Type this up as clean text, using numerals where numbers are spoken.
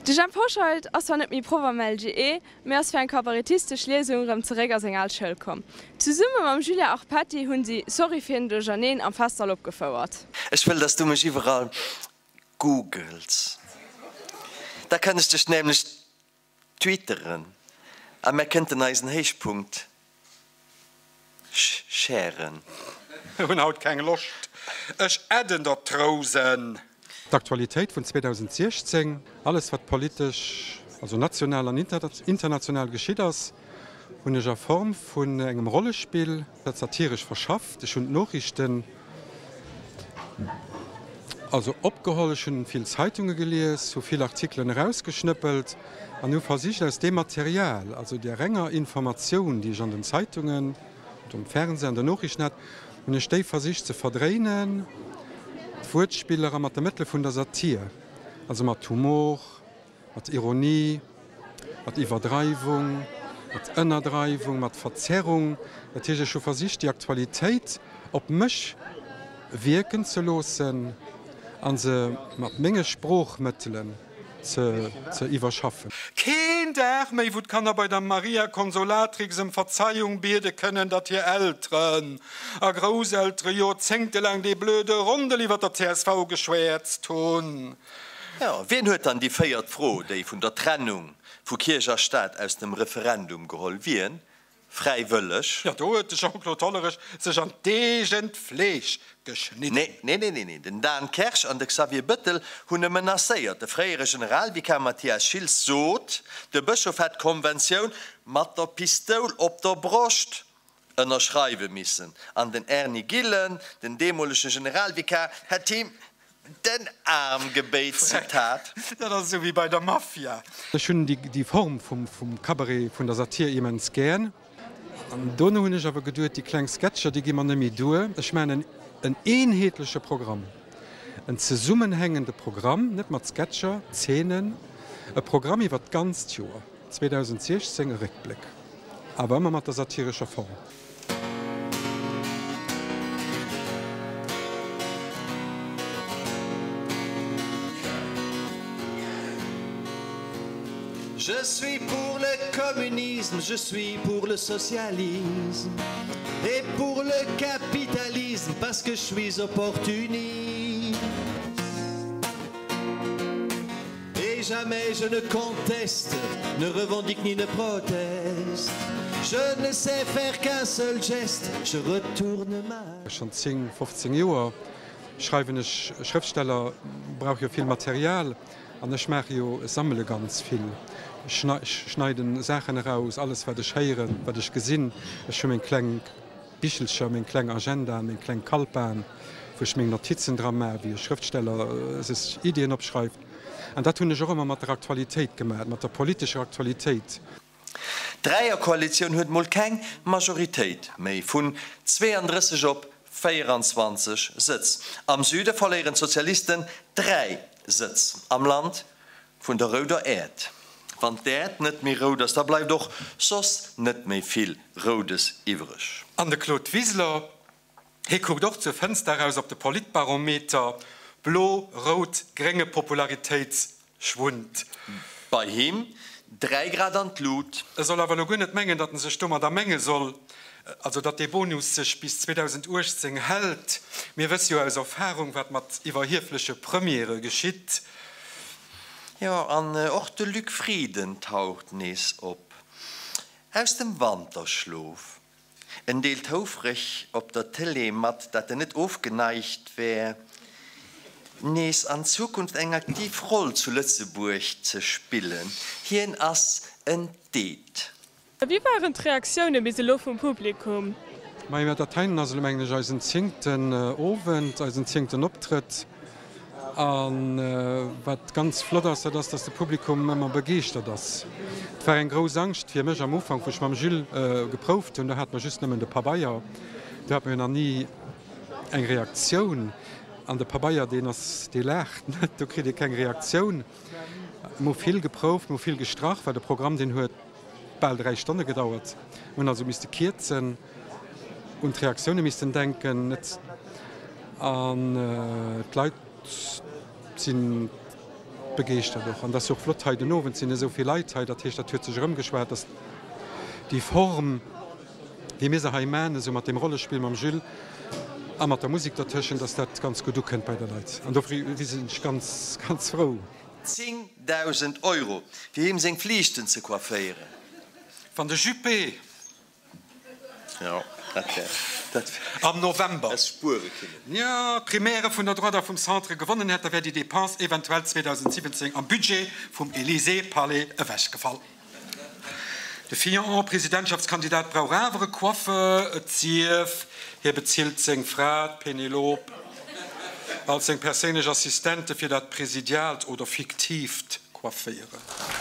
De Jhemp Hoscheit ass zwar net méi Proff am LGE, mee ass fir eng kabarettistesch Liesung erëm zeréck a seng al Schoul komm. Zesumme mam Julia Arpetti hunn si Sorry fir den Duercherneen am Festsall opgefouert. Ech wëll dass du mech iwwerall googles, da kann ech dech nämlech twitteren a mär kënnten eisen Héichpunkt sharen. Hunn haut keng Loscht, ech adden der d'Rousen. D'Aktualitéit vun 2016, alles wat politesch, also national an international geschitt ass, hunn ech a Form vun engem Rollespill, dat satiresch verschafft. Ech hunn d'Noriichten also opgeholl, ech hunn vill Zeitunge gelies, hu vill Artikelen erausgeschnëppelt an hu versicht aus deem Material, also där renger Informatioun, déi ech an den Zeitungen oder um Fernseh an den Noriichten hat, hunn ech déi versicht ze verdréinen, d'Wuertspiller a mat de Mëttele vun der Satir, also mat Humor, mat Ironie, mat Iwwerdreiwung, mat Ënnerdreiwung, mat Verzerrung. Dat heescht, ech hu versicht, déi Aktualitéit op mech wierken ze loossen a se mat menge Sproochmëttelen ze iwwerschaffen. Keen Dag méi, wou d'Kanner bei der Maria Consolatrix ëm Verzeiung biede kënnen, datt hir Elteren a Grousseltere joerzéngtelaang dee blöde Rondel iwwer der csv geschwäerzt hunn. Jo, wien huet dann déi véiert Fro, déi vun der Trennung vu Kierch a Staat, aus dem Referendum geholl? Wien? Fräiwëlleg? Jo, do huet de Jean-Claude Hollerech sech an d'eegent Fleesch geschnidden. Nee, nee, nee, nee, den Dan Kersch an de Xavier Bëttel hunn e menacéiert. De fréiere Generalvikar Mathias Schiltz sot, de Bëschof hätt d'Konventioun mat der Pistoul op der Broscht ënnerschreiwe missen an den Erny Gillen, den deemolege Generalvikar, hätt him den Aarm gebéit. Zitat. Dat ass esou wéi bei der Mafia. Ech hunn déi Form vum Cabaret, vun der Satir immens gär. An dono hunn ech awer geduet, déi kleng Sketcher, déi gi mer net méi duer. Ech maachen en eenheetleche Programm, en zesummenhängende Programm, net mat Sketcher, Zeenen, e Programm iwwer d'ganzt Joer 2016, e Réckbléck, awer ëmmer mat der satirescher Form. Je suis pour le communisme, je suis pour le socialisme et pour le capitalisme parce que je suis opportuniste. Et jamais je ne conteste, ne revendique ni ne proteste. Je ne sais faire qu'un seul geste, je retourne ma. Schonn 10, 15 Joer schreiwen ech. E Schrëftsteller brauch jo vill Material an ech maache jo, ech sammele ganz vill. Ech schneiden Saachen eraus, alles wat ech héieren, wat ech gesinn. Ech hu meng kleng Bichelcher, meng kleng Agendaen, meng kleng Kalpaen, wou ech meng Notizen dra maachen, wéi e Schrëftsteller sech Iddien opschreift. An dat hunn ech och ëmmer mat der Aktualitéit gemaach, mat der politescher Aktualitéit. D'Dräierkoalitioun huet mol keng Majoritéit méi, vun 32 op 24 Sëtz. Am Süde verléieren d'Sozialisten 3 Sëtz am Land vun der rouder Äerd. Wann d'Äerd net méi rout ass, da bleift och soss net méi vill Roudes iwwreg. An de Claude Wiseler, hie kuckt och zur Fënster eraus op de Politbarometer, blo, rout, grénge Popularitéitsschwund. Bei him 3 Grad an d'Lut. E soll awer elo guer net mengen, datt en sech domadder menge soll, also datt dee Bonus sech bis 2018 hält. Mir wësse jo aus Erfahrung, wat mat iwwerhiefleche Premiere geschitt. Jo, an och de Luc Frieden taucht nees op aus dem Wanterschlof. En deelt houfreg op der Tëlee mat, dat en net ofgeneigt wär, nees an Zukunft eng aktiv Roll zu Lëtzebuerg ze spillen. Hien ass en Deet. Wéi waren d'Reaktioune bis elo vum Publikum? Majo, dat heinen ass elo mengen ech eisen zéngten Owend, eisen zéngten Optrëtt. A wat ganz flott ass, dat ass, dass de Publikum ëmmer begeeschtert ass. Et war eng grouss Angscht fir mech am Ufank, wou ech mam Jules geprouft hunn, do hate mer just nëmmen de Pabeier, do hat mer jo nach ni eng Reaktioun. An de Pabeier, deen ass, dee laacht net, do kritt ee keng Reaktioun. Mir hu vill geprouft, mir hu vill gestrach, well de Programm, deen huet bal 3 Stonne gedauert. Mir hunn also misste kierzen, un d'Reaktioune missten denken, net an d'Leit sinn. begeeschtert och. An et ass jo och flott hei den Owend sinn esou vill Leit hei, dat heescht dat huet sech erëmgeschwat, datt déi Form, wéi mir se hei man, esou mat deem Rollespill mam Jules a mat der Musek dertëschent, datt dat ganz gutt ukënnt bei de Leit. An dofir sinn ech ganz, ganz frou. 10.000 Euro, fir him seng Fliichten ze coifféieren. Wann de Juppé Jo, dat wär, dat wär am November es spuere kinnen. Jo, d'Primaire vun der Droite a vum Centre gewonnen hätt, da wär déi Dépense eventuell 2017 am Budget vum Élysée-Palais ewechgefall. De Fillon, Presidentschaftskandidat, brauch awer e Coiffeur, et sief, hie bezilt seng Fra, d'Pénélope, als seng perséinlech Assistente fir dat presidiaalt oder fiktiivt Coifféieren.